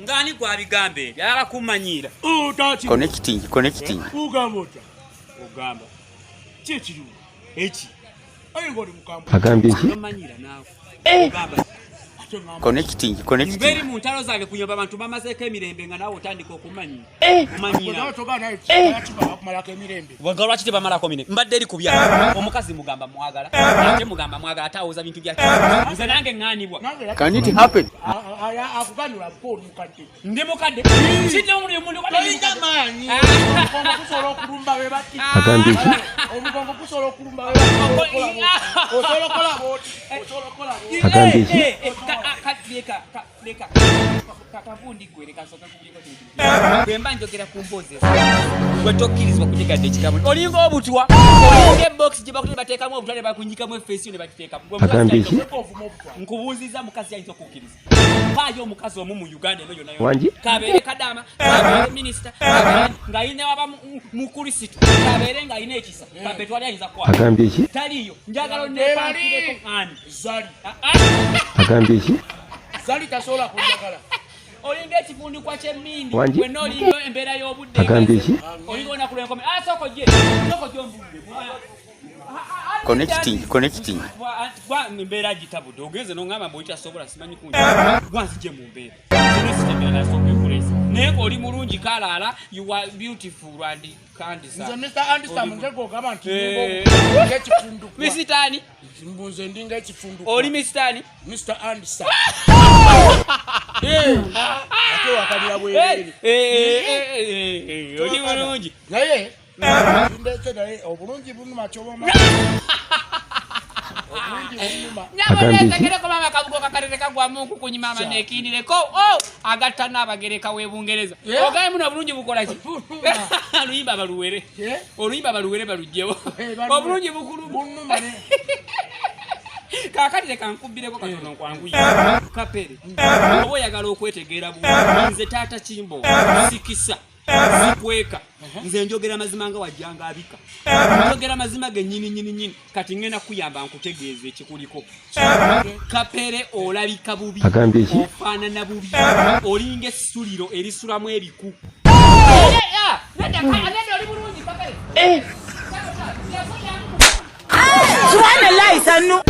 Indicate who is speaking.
Speaker 1: Ng'ani gwabigamba ebyo ayagala kummanyiira?
Speaker 2: Connecting, connecting.
Speaker 3: Ugamba otya?
Speaker 1: Ogamba
Speaker 3: Ki ekiriwo?
Speaker 1: Eki?
Speaker 3: Aye ng'oli mukambwe.
Speaker 2: Agambye ki?
Speaker 1: Tomanyiira naawe. Ogamba ki?
Speaker 3: Ate ngamba
Speaker 2: Connecting,
Speaker 1: Nva eri
Speaker 2: connecting.
Speaker 1: mu ntalo zange kuyamba abantu bamazeeko emirembe nga naawe otandika okumanyiira. Omanyiira.
Speaker 3: Bwe togaana naye kiba bakumalako emirembe.
Speaker 1: Nga lwaki tebamalako mirembe? Mbadde eri ku byalo. Omukazi mugamba mwagala, ate mugamba mwagala, ate awoza bintu bya nze nange ŋŋaanibwa.
Speaker 3: Nange era
Speaker 2: Can it happen?
Speaker 3: Akuganula kuko oli mukadde.
Speaker 1: Ndi mukadde. Kidde omuli omuntu.
Speaker 3: Tolina maanyi. Omugongo gusobola okulumba bwe bati.
Speaker 2: Agambye ki?
Speaker 3: Omugongo gusobola okulumba bwe bati. Osobola okukola bw'oti. Osobola okukola bw'oti.
Speaker 2: Agambye ki?
Speaker 1: Leka kavundi gwe, leka nsooke nkubuulireko kino kintu. Bwe mba njogera ku mboozi ezo, gwe tokkirizibwa kunyigadde ekigambo. Olinga obutwa, olinga ebokisi gye bakutte bateekamu obutwa ne bakunyikamu efeesi yo ne bagiteekamu. Gwe omukazi
Speaker 2: Agambye
Speaker 1: ayinza
Speaker 2: ki?
Speaker 3: Leka ovuma obutwa.
Speaker 1: Nkubuuzizza, mukazi ayinza okukkiriza? Mpaayo omukazi omu mu Uganda eno yonna yonna.
Speaker 2: Wangi?
Speaker 1: Kabeere kadaama, kabeere minisita, kabeere ng'alina waba mukrisitu, kabeere ng'alina ekisa, kabe twali ayinza kukwata.
Speaker 2: Agambye ki?
Speaker 1: Taliiyo. Njagala onneepankireko ani?
Speaker 3: Zali.
Speaker 2: Agambye ki?
Speaker 3: Zali tasobola kunjagala.
Speaker 1: Olinga ekifundikwa ky'emmindi.
Speaker 2: Wangi?
Speaker 1: Wenna olinga embeera y'obudde.
Speaker 2: Agambye ki?
Speaker 1: Olinga olunaku lw'enkome. Ah, sooka ojje, sooka ojje ombuulire.
Speaker 2: Connecting, connecting.
Speaker 1: Embeera gitabudde, ogenze n'oŋŋamba mbu olitasobola simanyi kunja gwanzije mu mbeera. Nasooka ekulesa naye ng'oli mulungi kalaala. You are beautiful and
Speaker 3: Nze
Speaker 1: handsome.
Speaker 3: Mr. Anderson, nze gw'ogamba nti ndinga ekifundukwa.
Speaker 1: Misitaani.
Speaker 3: Mbu nze ndinga ekifundukwa.
Speaker 1: Oli misitaani.
Speaker 3: Mr. Anderson. Eh, ate wakalira bwereere.
Speaker 1: Oli bulungi.
Speaker 3: Naye ndese, naye obulungi bunuma, kyoboma obulungi bunuma.
Speaker 2: Agambye ki?
Speaker 1: Nyaboneetegereko maama, kabugo kakalere kagwamu nkukunyi maama nekindireko o agatta n'abagereka w'ebungereza. Ogaye muno obulungi bukola ki? Oluyimba baluwere. Oluyimba baluwere, balugyewo.
Speaker 3: Baluwere.
Speaker 1: Obulungi bukulu.
Speaker 3: Bunuma ne
Speaker 1: Kaakati leka nkubbireko katono nkwanguye. Kapere, oba oyagala okwetegeera bulungi, nze taata Kimbo sikisa sikweka, nze njogera mazima nga wajjanga abika, njogera mazima ge nyini nyini nyini. Kati ngenda kuyamba nkutegeeza ekikuliko. Kapere, olabika bubi.
Speaker 2: Agambye ki?
Speaker 1: Ofaanana bubi, olinga essuliro erisulamu ebiku. Nedda, oli bulungi Kapere.
Speaker 4: Subhanallah, sannu.